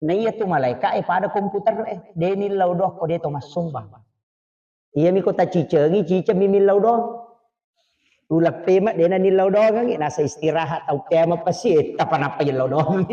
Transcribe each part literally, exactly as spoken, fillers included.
Na iya tu malaika e pada komputer e, de nillau doang ko de to massumbang. Iya mi ko tacicengi, ciceng mi millau doang. Uleppe ma de na nillau doang, nasa istirahat tau kiamat pasti, eh, tapa napa illau doang.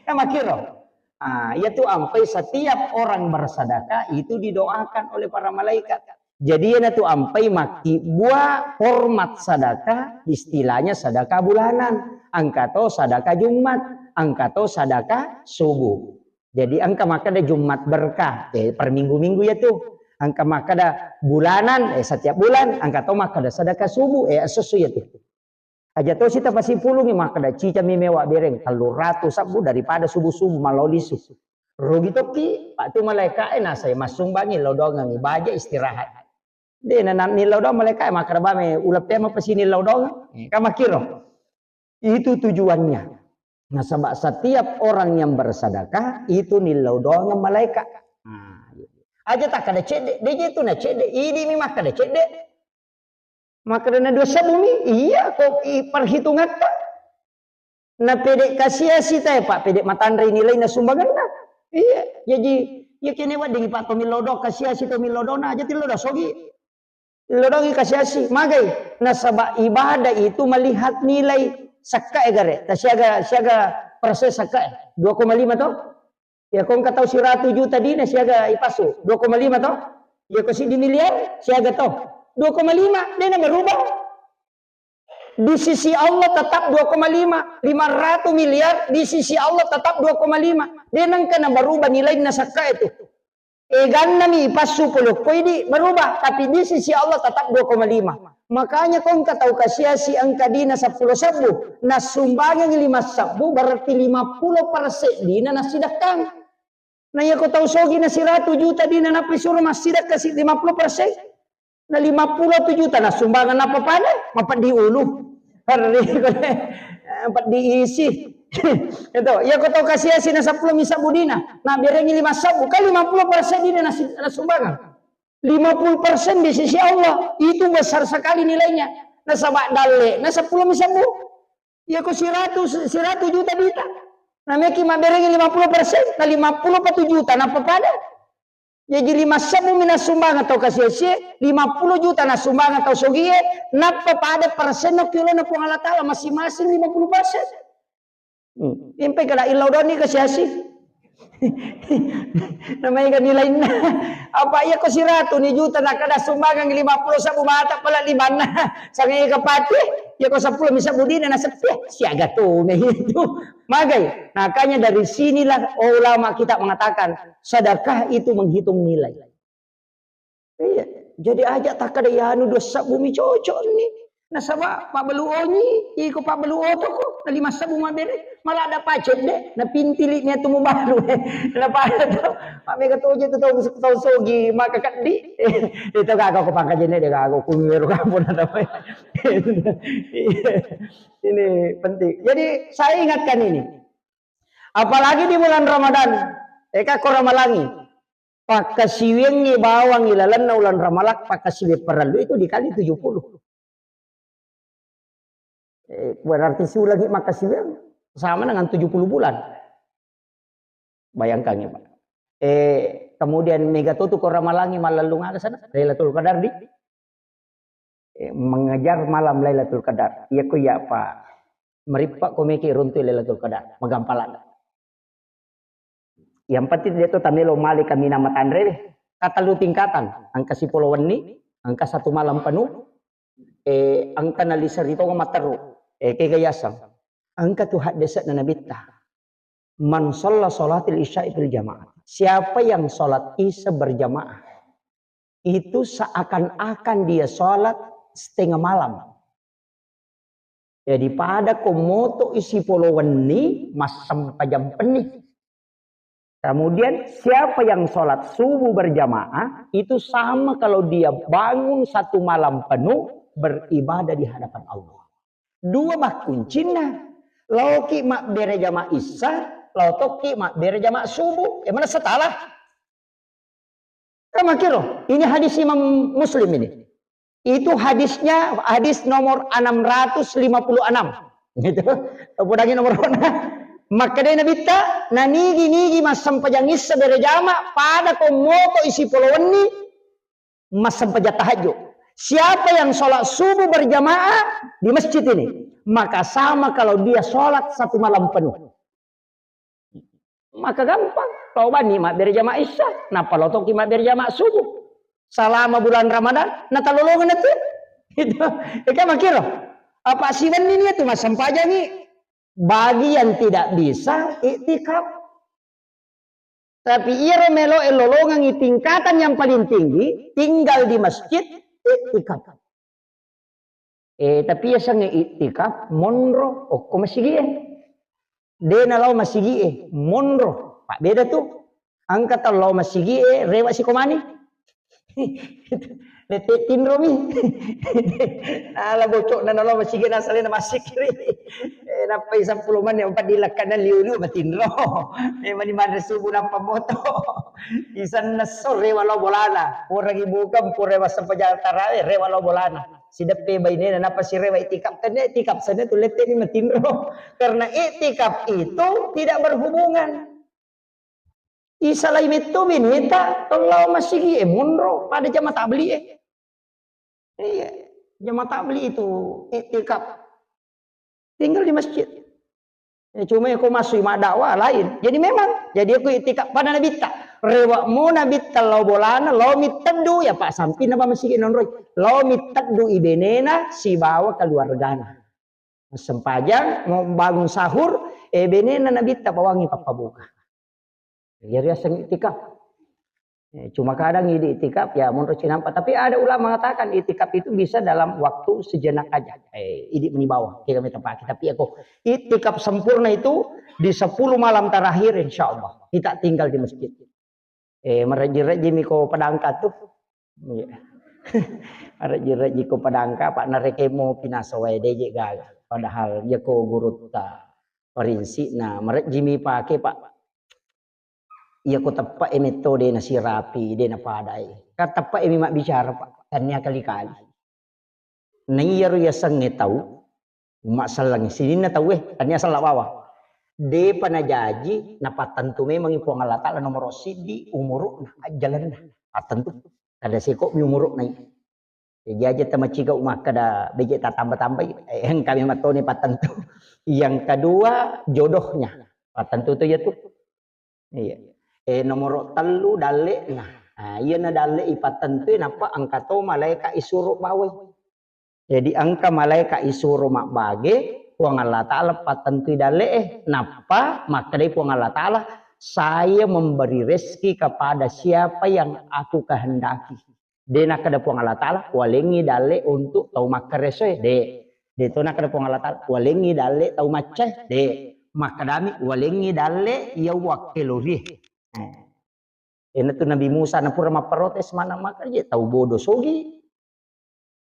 Kan makkiro. Ah, iya tu ampai setiap orang bersedekah itu didoakan oleh para malaikat. Jadi, iyana tu ampai makkibua hormat sadaka, istilahnya sadaka bulanan, engka to sadaka Jumat, engka to sadaka subuh. Jadi, engka makkeda Jumat berkah, eh, per minggu-minggu iya tu. Engka makkeda bulanan, eh, setiap bulan, engka to makkeda sadaka subuh, eh, esso-esso iya tu. Aja tosi tapasipulungi makkeda, cicami mewa bereng, tellu ratu sabbu daripada subuh-subuh malao lisu. Rugi tokki, Pak, tu malaika e nasai massumbangi lao doangengi, baja istirahat. De na, na nillau doang malaika e makkeda, bame uleppe mapasini lao doang. Eh, kan makkiro. Itu tujuannya. Nasaba setiap orang yang bersedekah itu nillau doang malaika. Nah, aja takkeda cedde, de je tu na cedde, idi mi makkeda cedde. Makkedana dua sebbu mi, iya ko i-, perhitungatta. Na pede kasiasi tae, Pak, pede matanre nilaina sumbanganna. Iya, jaji, iya kene wedding, Pak, to millau doang kasiasi, to millau doang na aja tillau doang sogi. Tillau doang kasiasi, magai. Nasaba ibadah itu melihat nilai sakka e gare. Ta siaga, siaga persen sakka e. Dua koma lima to? Ya, ko engka tau siratu juta dina siaga ipasu, dua koma lima to? Ya, ko siddi miliar siaga to? Dua koma lima, dena berubah. Di sisi Allah tetap dua koma lima, lima ratus miliar di sisi Allah tetap dua koma lima. Dena engka na berubah nilaina sakka itu. Eganna mi ipassu pole ko idi berubah, tapi di sisi Allah tetap dua koma lima. Makanya ko engka tau kasiasi engka dina seppulo sebbu, nassumbangengi lima sebbu, berarti lima puluh persen dina nassidekkang. Na iya ko tau sogi na siratu juta dina nappa isuro massidekka si lima puluh persen. Na lima puluh tu juta nassumbangan nappa pada, mapeddi ulu. Harri ko le, peddi isi. Itu, iya ko tau kasiasi na seppulo mi sebbu dina, na berengi lima sebbu, kan lima puluh persen dina nassi-, nassumbangan. Lima puluh persen di sisi Allah, itu besar sekali nilainya. Nasaba dalle, na seppulo mi sebbu. Iya ko siratu, siratu juta dita. Na meki mabberengi lima puluh persen, na lima puluh pa tu juta, nappa pada. Jaji lima sebbu mi nassumbangeng tau kasiasi, lima puluh juta nassumbangeng tau sogie, nappa pada persenna ki olona Puang Allah Taala masing-masing lima puluh persen. Hmm. Impe kada illau doni kasiasi. Namanya kan nilainna. Apa iya ko siratu ni juta, na kada sumbangan lima puluh sebbu mata pala limanna. Sangai kapati, iya ko seppulo mi sebbu dina na sepi, siaga tu na itu. Magai. Makanya dari sinilah ulama kita mengatakan sedekah itu menghitung nilai. Iya, jadi aja takkada iyanu dua sebbu mi cocok ni. Nasaba pabbalu onyi, iko pabbalu otoko, na lima sebbu mabbere, malah ada pacet de, na pintili ni atu mubalu. Na pada to, mega toje tu tau, tau sogi maka keddi. Itu kagak aku pangkajene de kagak aku meru kampung atau. Ini penting. Jadi saya ingatkan ini. Apalagi di bulan Ramadan, eka ko Ramalangi. Pakkasiwiangnge bawang ilalenna uleng Ramalak, pakkasiwiang parellu itu dikali tujuh puluh. Eh, berarti siulangi makkasiwiang sama dengan tujuh puluh bulan. Bayangkan ya, Pak. Eh, kemudian mega to tu ko Ramalangi mallellung aga sana, Lailatul Qadar di, eh, mengejar malam Lailatul Qadar. Iya ko iya, Pak. Merippa ko meki runtu Lailatul Qadar, magampalana. Yang penting dia tu tamelo male kaminang matanre deh. Katellu tingkatan, engka sipolo wenni, engka satu malam penuh, eh, engka naliseri tonga matteru. Eh, kega yaseng. Engka tu haddese'na Nabitta. "Man shalla shalatil isya'i fil jamaah." Siapa yang sholat Isya berjamaah, itu seakan-akan dia sholat setengah malam. Jadi pada ko moto isi polo wenni, massempajang penni. Kemudian siapa yang sholat subuh berjamaah, itu sama kalau dia bangun satu malam penuh beribadah di hadapan Allah. Dua bah kuncinna. Laoki mabbere jama Isya, lao tokki mabbere jama subuh. Eh, mana setalah? Kan makkiro, ini hadis Imam Muslim ini. Itu hadisnya, hadis nomor enam ratus lima puluh enam. Gitu. Podangi nomor Makkedai Nabitta, nanigi-nigi massempajang issa berejama, pada ko moto isi polo wenni massempajang tahajud. Siapa yang sholat subuh berjamaah di masjid ini, maka sama kalau dia sholat satu malam penuh. Maka gampang, lao bani mabbere jama Isya, nappa lao toki mabbere jama subuh. Selama bulan Ramadan, natalolongeng natu. Itu, eka makiro. Apa siwenni ni itu massempajangi? Bagi yang tidak bisa iktikaf. Tapi iyaro melo e lolongengi tingkatan yang paling tinggi, tinggal di masjid, iktikaf. Eh, tapi yasengnge iktikaf, monro, okko masigi'e. De nalao masigi'e, monro. Pak beda tu. Engka tau lao masigi'e, rewa sikomani. Lete tinromi. Ala bocokna nalao masigi'e, nasalena masikiri. Eh, nappai seppulo menit, empat dilekana liu-liu matinro. Eh, mani manre subuh nappa moto. Isanna so rewa lao bolana. Pura ibukang, pura massempajang tarawe, rewa lao bolana. Sideppe bainena, nappa sirewa iktikaf. Tennia iktikaf, senna tu lette ni matinro. Karena iktikaf itu tidak berhubungan. Isalai metto beneta, lao masigi e, monro, pada jama tabli e. Iya, jama tabli itu iktikaf. Tinggal di masjid. Ya, cuma ko masui maddakwah lain. Jadi memang, jadi aku iktikaf pada Nabitta. Rewa mo Nabitta lao bolana, lao mitteddu, ya Pak, sampi na ba masigi nonroi. Lao mitteddu ibenena sibawa keluargana. Sempajang, mau bangun sahur, eh, benena Nabitta bawangi pappabuka. Jadi aseng iktikaf. Eh, cuma kadang idi iktikaf, ya, menurut cinampa. Tapi ada ulama mengatakan iktikaf itu bisa dalam waktu sejenak aja. Eh, idi meni bawang, kita minta pakai. Tapi aku iktikaf sempurna itu di sepuluh malam terakhir, insya Allah. Kita tinggal di masjid. Eh, marejji-rejji mi ko padangka tu. Iya. Marejji-rejji ko padangka, Pak, narekemo pinaso wae de je gaga. Padahal iya ko gurutta parinsi na marejji mi pake, Pak. Iya ko teppe e metto de nasirapi, de napadai. Kan teppe e mi mabbicara, Pak. Tania kali-kali. Naiyaro yasengnge tau, umma sellengnge, sininna tauwe, tania sella bawang. Depa najaji, napattentu memangngi Puang Allah Ta'ala nomoro siddi umuru'na, ajjalenna. Pattentu. Kada seko mi umuru'na i. Jaji aja tamaciga umakkeda beje tatamba-tambai, eh, engka memang toni pattentu. Yang kedua, jodohnya. Pattentu tu iya tu. Iya. Eh, nomoro tellu dalle'na. Nah, iyana dalle ipattentu, nappa engka to malaeka isuro bawai. Jadi engka malaeka isuro mabbage, Puang Allah Ta'ala pattentui dalle'e, nappa makkedai Puang Allah Ta'ala, "Saya memberi rezeki kepada siapa yang aku kehendaki." De nakkeda Puang Allah Ta'ala, "Walengngi dalle untuk tau makkaresoe." De. De to nakkeda Puang Allah Ta'ala, "Walengngi dalle tau maccae." De. Makkedami, "Walengngi dalle iya wakkelorie." Eh. Iyanatu Nabi Musa napura mapprotes maneng makkeda, "Tau bodo sogi.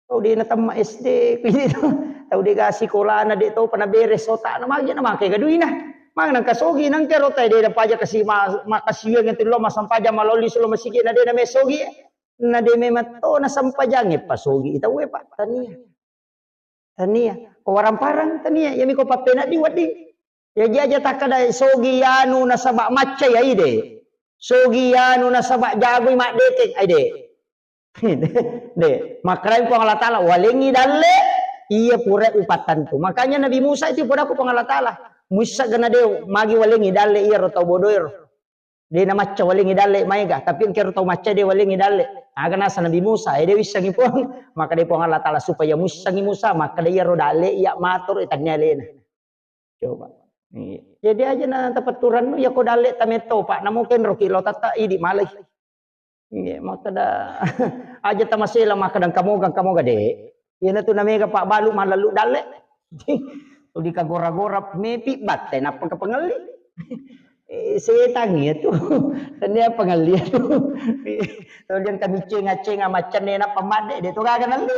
Tau de natemma S D, kuwi to. Tau de ga sikolana, de topa naberes otana, magi na make gaduina. Magi nangka sogi, nangka rota de napaja kasi ma-, makasiwiang itu lo masampaja maloli sulo masigi na de na me sogi." Na de memang to nasampajangnge pasogi tauwe, Pak. Tania. Tania. Ko warang-parang tania, iyami ko pappenaddi wedding. Ya jaja takkada sogi yanu nasaba macca ya ide. Sogi yanu nasaba jagoi maddekeng, ai de. De, makkedai Puang Allah Ta'ala, "Walengngi dalle, iya pura upattentu." Makanya Nabi Musa itu pura ku Puang Allah Ta'ala, "Muissa gana de magi walengngi dalle iyaro tau bodoero." De namacca walengngi dalle maega, tapi engkero tau macca de walengngi dalle. Aga nasa Nabi Musa, eh, de wissengi Puang. Makkedai Puang Allah Ta'ala supaya muissengi Musa, makkeda iyaro dalle iya matoro, eh, tania alena. Coba. Iya. Jadi aja na tapetturannu, ya ko dalle tametto, Pak, namo kenroki lo tatta idi malai. Iya, makkeda aja tamasela makkeda kamoga, kamoga de. Iyanatu namega pabbalu malellu dalle. Tuli kagora-gora mepi batte nappa kapangelli. Eh, setang iya tu. Tania pangelli tu. Tuli engka miceng-aceng maccanne nappa madde de to gaga nalli.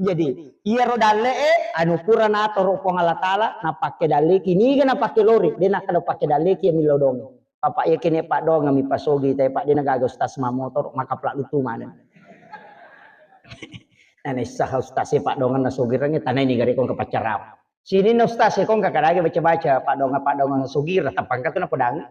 Jadi, iyaro dalle e anu pura natoro Puang Allah Ta'ala, napakke dalleki, niga napakke lori, de nakkeda pakke dalleki ya millau dong. Papa iya kene paddoangeng mi pasogi te, Pak, de nagaga ustaz mamotoro, maka pelalu tu maneng. Nana issaha ustaz e paddoangeng nasogirengnge, tanai ni gare ko engka paccarama. Sininna ustaz e kongka kadage baca-baca padonga-padonga sogira tapangka tu napodangi.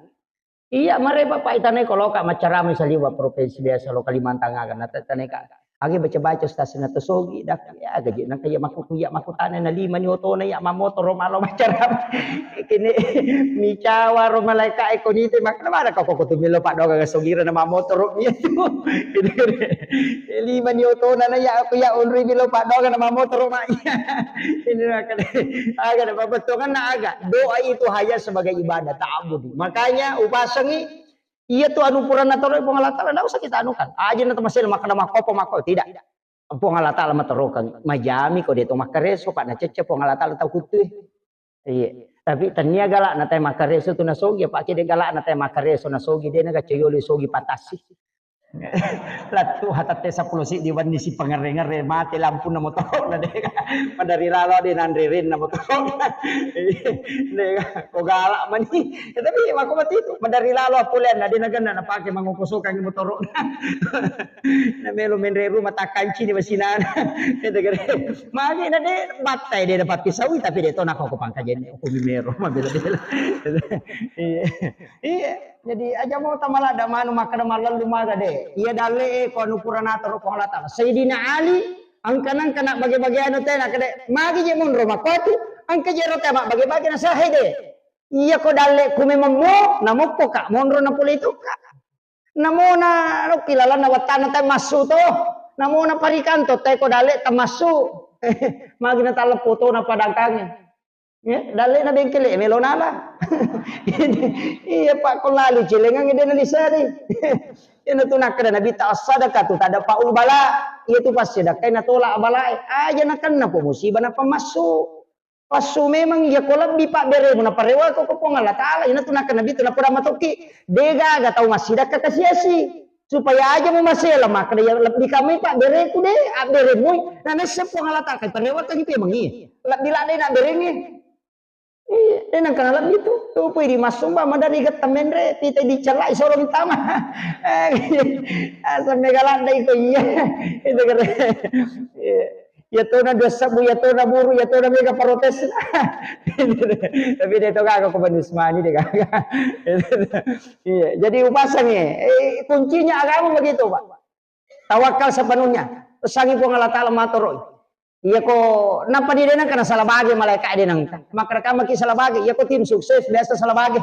Iya, mare Bapak itanai ko loka maccarama saliwa provinsi biasa lo Kalimantan aga na tanai ka. Agi baca-baca ustaz na to sogi dak ya gaji nang kaya maku kuya maku tane na lima ni otona ya mamotoro malo maccarama. Kini micawa ro malaika e konite mak na mana kau kau tu milo padonga sogira na mamotoro iya tu. Lima ni otona na ya aku ya unri milo padonga na mamotoro mak iya. Ini makanya aga na babettongan na aga. Doa itu hanya sebagai ibadah ta'abudi. Makanya upasangi iya tu anu purana toro Puang Allah Taala, ndak usah kita anukan. Aja na temasel makkada makkopo makko tidak. Puang Allah Taala matorokan. Majami ko dia tu makkareso pak na cecce Puang Allah Taala tau kutu. Iya. Tapi tania galak na tai makkareso tu nasogi apa kede galak na tai makkareso nasogi dia na gacoyoli sogi patasi. Lattu hatatte seppulo siddi wenni si pangerre-ngerre mate lampuna motoro na dega. Madari lalo de nanre renna motoro. Dega ko galak mani. Ya, tapi mako mati itu madari lalo apulen na de nagenna napake mangokosokang motoro. Na melo menre rumah takkanci ni basinana. Magi na de battai de dapat pisawi tapi de to nako ko pangkajenne ko mero mabela-bela. Iya. Iya, jadi aja mau tamalada manu makkada mallallu maga de. Iya dalle e ko anu pura natoro Puang Allah Taala. Sayyidina Ali angka-angka na bage-bage anu tena kade magi je monro makotu angka je rota mak bage-bage na sahe de. Iya ko dalle ku memang mo namokko ka monro na pole itu ka. Namona rokki lalanna wattana tai massu to. Namona parikanto tai ko dalle tamassu. Magi na taleppo to na padangkange. Ya, dalle na bengkele melo nala. Iya pak ko lalu celengang de na lisari. Iyana tu nakkada Nabi ta as-sadaqatu tadfa'ul bala. Iya tu passedekkai natolak balae. Aja nakenna ko musibah na pamassu. Passu memang iya ko lebbi pabberemu na parewa ko ko Puang Allah Taala. Iyana tu nakkada Nabi tu napoda matokki. Degaga tau massidakka kasiasi. Supaya aja mu masela makkada ya lebbi kamai pabbereku de abberemui. Na nessa Puang Allah Taala kai parewa kan itu emang iya. Lebbi ladde na abberengi. Iya, de nangka nalebbi tu. Tupui di massumba madari getta menre, tite dicellai soro mitama. Asa mega ladde iko iya. Itu kere. Iya. Ya tona dua sebbu, ya tona buru, ya tona mega protes. Tapi de to gaga ko Bani Usmani de gaga. Iya, jadi upasangi. Eh, kuncinya agama begitu, Pak. Tawakal sepenuhnya. Pesangi Puang Allah Taala matoroi. Iya ko napa di denang kana salah bage malaika denang. Makkada maki salah bage. Iya ko tim sukses biasa salah bage.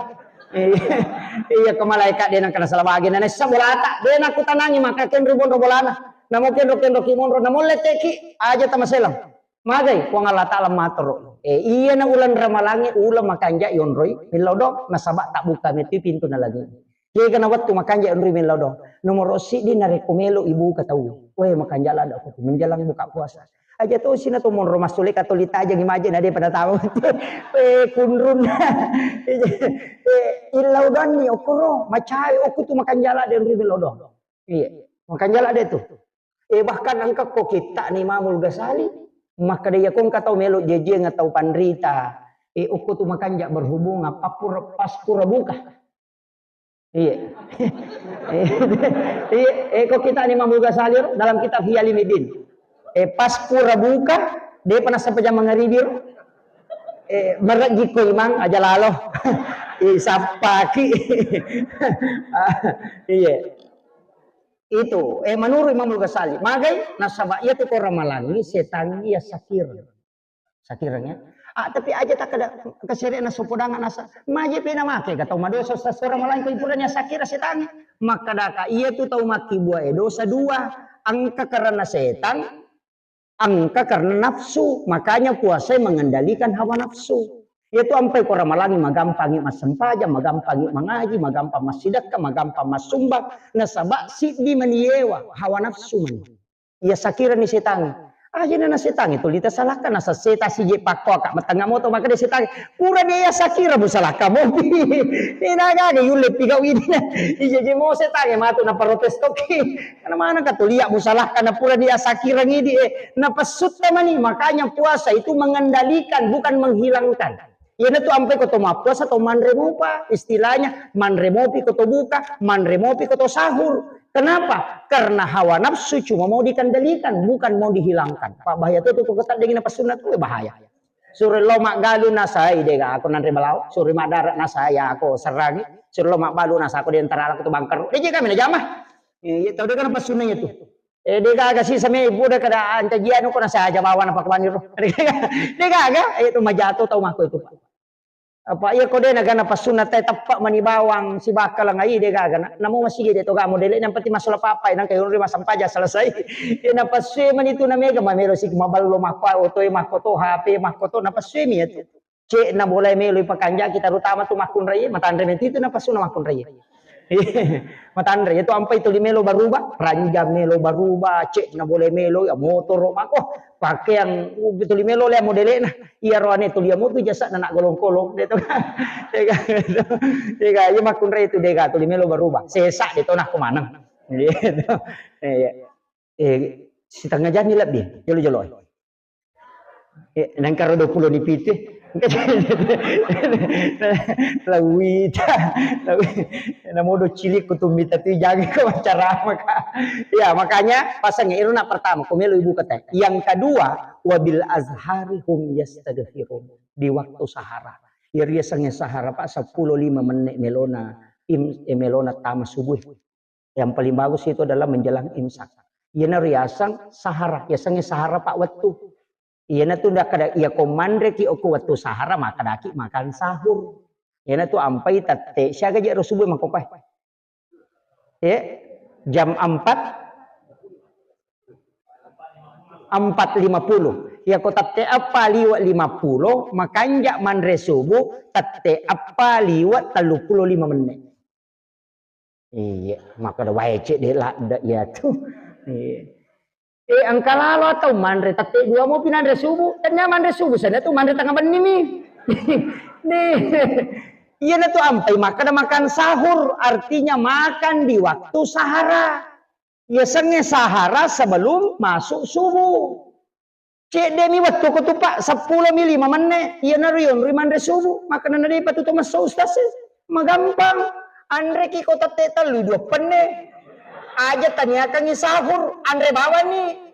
Iya ko malaika denang kana salah bage. Nana essa bolata. Denang ku tanangi maka kenru bonro bolana. Namo kenro kenro ki monro. Namo leteki aja tamaselang. Magai Puang Allah Taala matoro. Eh, iya na ulang ramalangi ulang makanja yonroi. Millau do nasaba tak buka meti pintu na lagi. Kega na wettu makanja onroi mellau do. Nomoro siddi narekko melo ibuka tau. Weh makanja ladde ko menjelang buka puasa. Aja to sina to monro massule katoli tajangi maje na de pada tahu. Eh kunrun. Eh illau donni okoro macawe okku tu makanja ladde onroi mellau do. Iya. Makanja ladde tu. Eh bahkan engka ko kitta ni Imamul Ghazali. Makkada iya ko engka tau melo jejieng tau panrita. Eh okko tu makanja berhubungan paspura buka. Iya. Iya, eh, ko kita ni Imam Ghazali ro, dalam kitab Ihya Ulumuddin. Eh, pas pura buka, de pernah sampai jam mangaribi ro. Eh, merejji ko imang aja lalo. Eh, sappaki. Ah, iya. Itu, eh, menurut Imam Ghazali, magai nasaba iya tu ko ramalangi setan iya sakir. Sakireng ya. Ah, tapi aja tak ada keserian nasu podang nasa. Maje pena make ga tau madosa sasora malangko ipuranya sakira setangi. Makkadaka iya tu tau makkibua e dosa dua. Engka karena setan, engka karena nafsu. Makanya puasa mengendalikan hawa nafsu. Iya tu ampai ko ramalangi magampangi massempajang, magampangi mangaji, magampang massidekka, magampang massumbang. Nasaba siddi maniewa hawa nafsu mani. Iya sakirani setangi. Aja nana setangi tuli tasalakka nasa seta sije pakkoaka matengnga moto makkeda setangi. Pura dia iya sakira musalakka mopi. Nina gaga yulle pigau ini. Ije je mo setangi matu na protes toki. Karena mana ka tulia musalakka na pura dia sakira ngidi eh. Na pessutta mani makanya puasa itu mengendalikan bukan menghilangkan. Iyanatu ampai ko to mappuasa to manre mopa, istilahnya manre mopi ko to buka, manre mopi ko to sahur. Kenapa? Karena hawa nafsu cuma mau dikendalikan, bukan mau dihilangkan. Pak bahaya tu tu ko taddengi na passunna tu bahaya. Suro lo maggalu nasai dega aku nanre balawo, suro maddara nasai ako serrangi, suro lo magbalu nasa ako di antara aku tu bangker. Dega kami najama. Iya, tau dega napassunna itu. Eh, dega aga sisa me ibu dega kada ancajianu ko nasa aja bawa napa kemani ro. Dega aga, itu majato tau mako itu, Pak. Apa iya ko de naga napassunna te teppa mani bawang sibakka langai dega aga na. Namu masigi de to gamo dele nang peti masula papai nang kayunri masampaja selesai. Iya napassu mani tu namega mamelo sik maballo makko oto e makko to H P makko to napassu mi itu. Cek na boleh melo ipakanjaki terutama tu makkunrai matanre meti itu napassu na makkunrai. Matanre itu ampai tuli melo baruba, ranjang melo baruba, cek na boleh melo ya motor mako pakeang tuli melo le modele na. Iya roane tuli ya motor jasa na nak golong-golong de to. Dega, dega, iya makkunrai itu dega tuli melo baruba. Sesa de to nak maneng. Gitu. Iya. Eh, setengah jam ni lebih. Jolo-jolo. Eh, nangkaro dua puluh ni pitu. Lawita, lawi. Namodo cilik kutumita tu jangan ko acara maka. Ya, makanya pasang iru nak pertama ko melo ibu kata. Yang kedua, wabil azhari hum yastaghfirun. Di waktu sahara. Ya riasange sahara Pak sepuluh lima menit melona im, eh, melona tama subuh. Yang paling bagus itu adalah menjelang imsak. Iyana riasang sahara, yasange sahara Pak wettu. Iyana tu ndak kada iya ko manre ki okko wettu sahara maka daki makan sahur. Iyana tu ampai tette siaga je ro subuh mangko koe. Eh, jam empat, empat lima puluh. Ya ko tette eppa liwa lima puluh, makanja manre subuh tette eppa liwa tellu puluh lima menit. Iya, maka ada wae cek de ladda iya tu. Iya. Eh, engka lalo atau manre tette dua mau pinanre subuh, tanya manre subuh sana tu manre tengah benni mi. Nih. Iya na tu ampai makan makan sahur, artinya makan di waktu sahara. Yasengnge sahara sebelum masuk subuh. Cedde mi wettu ko tu Pak, seppulo mi lima menne, iyanaro yonroi manre subuh, makana na depa tu to messo ustaz e. Magampang, anreki ko tette tellu dua penne. Aja taniakangi sahur, anre bawani.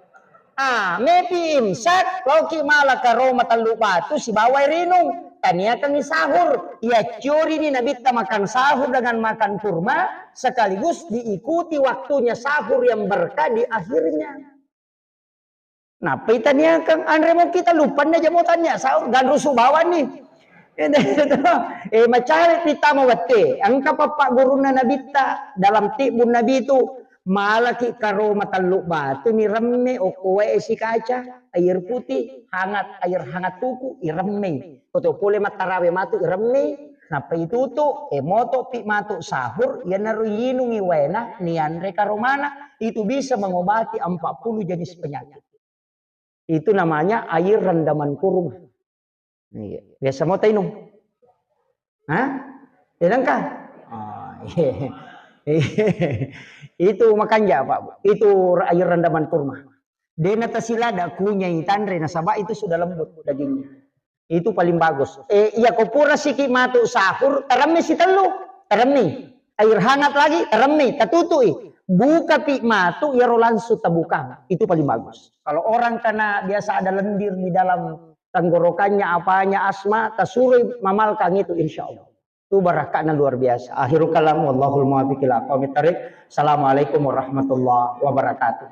Ah, mepi imsak, laoki mala karoma tellu batu sibawa rinung. Taniakangi sahur. Iya ciorini nabitta makan sahur dengan makan kurma, sekaligus diikuti waktunya sahur yang berkah di akhirnya. Nappa itaniakang anre mo kita lupanna jamo tania sahur ganrusu bawani. Eh, macare pitama wette. Engka pappa gurunna nabitta dalam tibbun nabi itu malaki karoma tellu batu ni remme okko wae sikaca, air putih, hangat, air hangat tuku, iremmei. Koto pole mattarawe matu iremmei, nappa itutu, e moto pi matu sahur, iyanaro yinungi waena, nianre karomana, itu bisa mengobati empat puluh jenis penyakit. Itu namanya air rendaman kurma. Iya. Biasa mau tainung? Hah? Enangka? Oh, iya. Itu makanja, Pak. Itu air rendaman kurma. Dena tasilada kunyai tanre nasaba itu sudah lembut dagingnya. Itu paling bagus. Eh, iya ko pura siki matu sahur, teremmi sitellu, teremmi. Air hangat lagi, teremmi, tatutui. Buka pi matu, iyaro langsung tabukang. Itu paling bagus. Kalau orang kena biasa ada lendir di dalam tenggorokannya, apanya, asma, tasurui mamalkang itu, insya Allah. Itu barakka'na luar biasa. Akhirul kalam, wallahul muwaffiq ila aqwamit thariq. Assalamualaikum warahmatullahi wabarakatuh.